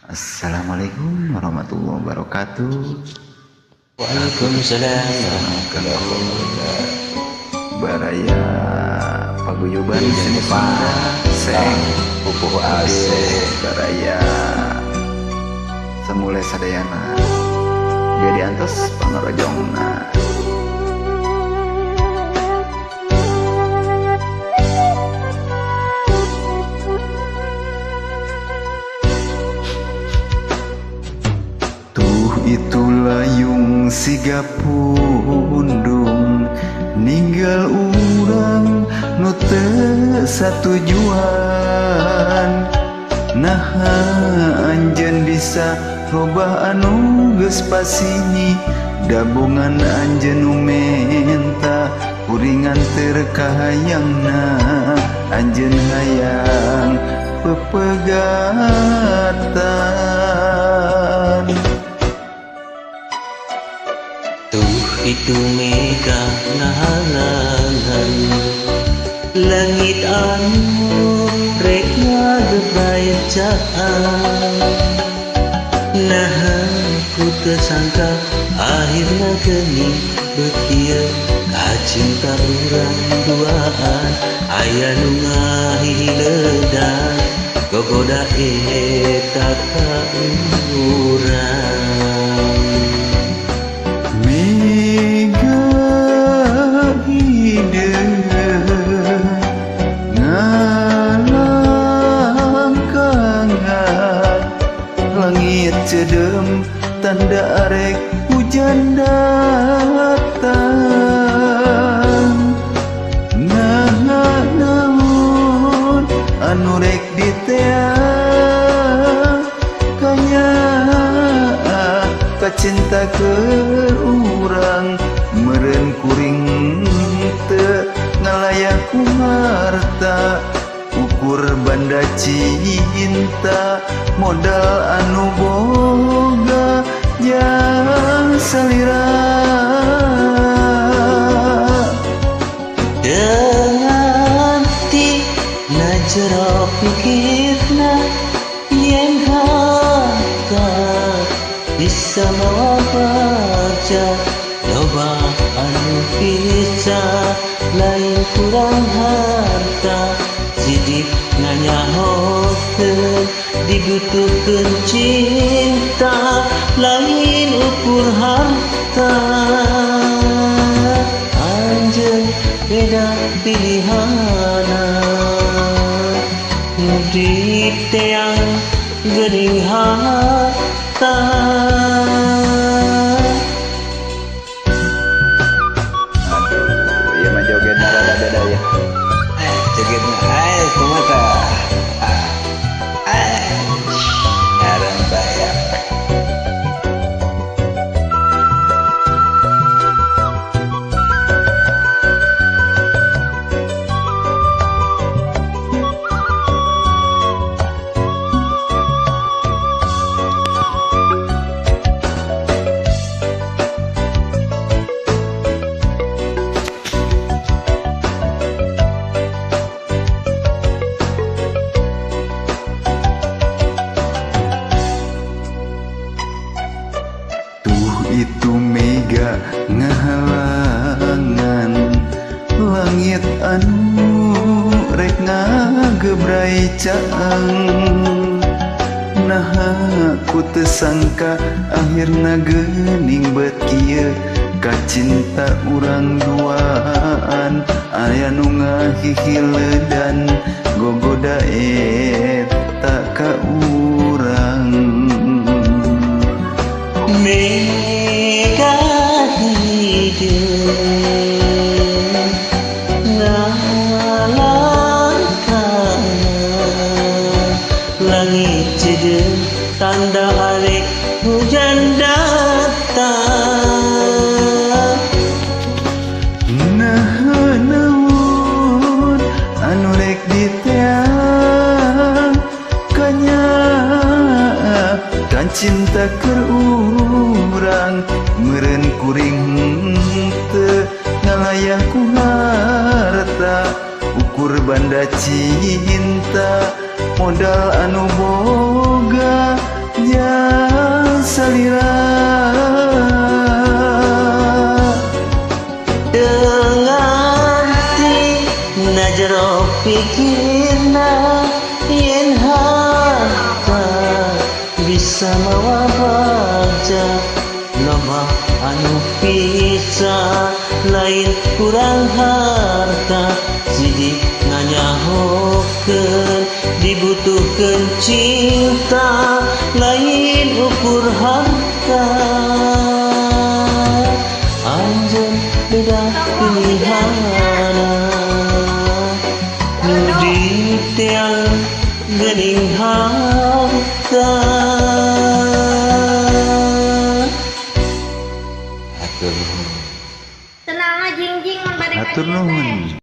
Assalamualaikum warahmatullahi wabarakatuh. Waalaikumsalam warahmatullahi wabarakatuh. Baraya paguyuban seni Sunda seng pupuh ase baraya semule sadayana jadi antos pangarojongna. Tuh itu layung siga pundung ninggal urang nu teu satujuan. Naha anjeun bisa robah anu geus pasini, dabongan anjeun nu menta kuringan terkahayangna. Anjeun hayang pepegatan. Tuh itu mega ngahalangan langit anu rek ngagebay caang. Nah ku tersangka akhirna geuning beut ieu kacinta urang duaan. Aya nu ngahiledan gogoda eta ka urang. Mega hideung ngalangkangan langit cedem tanda arek hujan datang. Nah naon anu rek diteang kanyaah kacinta keur urang. Meureun kuring teu ngalayak ku harta, ukur banda cinta modal anu boga jang salira. Dengan ti na jero pikirna yen harta bisa mawa bagja, loba anu bisa lain kurang harta. Sidik nganyahokeun dibutuhkeun cinta lain ukur harta. Anjeun beda pilihana nu diteang geuning harta. Aduh, ieu mah jogetna rada beda ya. Jogetna ai kumaha? Ngaran bayar. Itu mega ngahalangan langit anu rek ngagebray caang. Naha ku teu sangka akhirna geuning beut kieu kacinta urang duaan. Aya nu ngahihiledan gogoda eta ka urang. Mega hideung ngalangkangan langit cedem tanda arek hujan datang. Nah naon anu rek diteang kanyaah kan cinta keur urang. Meureun kuring teu ngalayah ku harta, ukur banda cinta modal anu boga salira. Teu ngarti na jero pikirna yen harta bisa mawa bagja, loba anu bisa lain kurang harta. Sidik nganyahokeun dibutuhkeun cinta lain ukur harta. Anjeun beda pilihanna nu diteang geuning harta. Hatur nuhun. Tenang jingjing mun bade ka Hatur dieu teh. nuhun.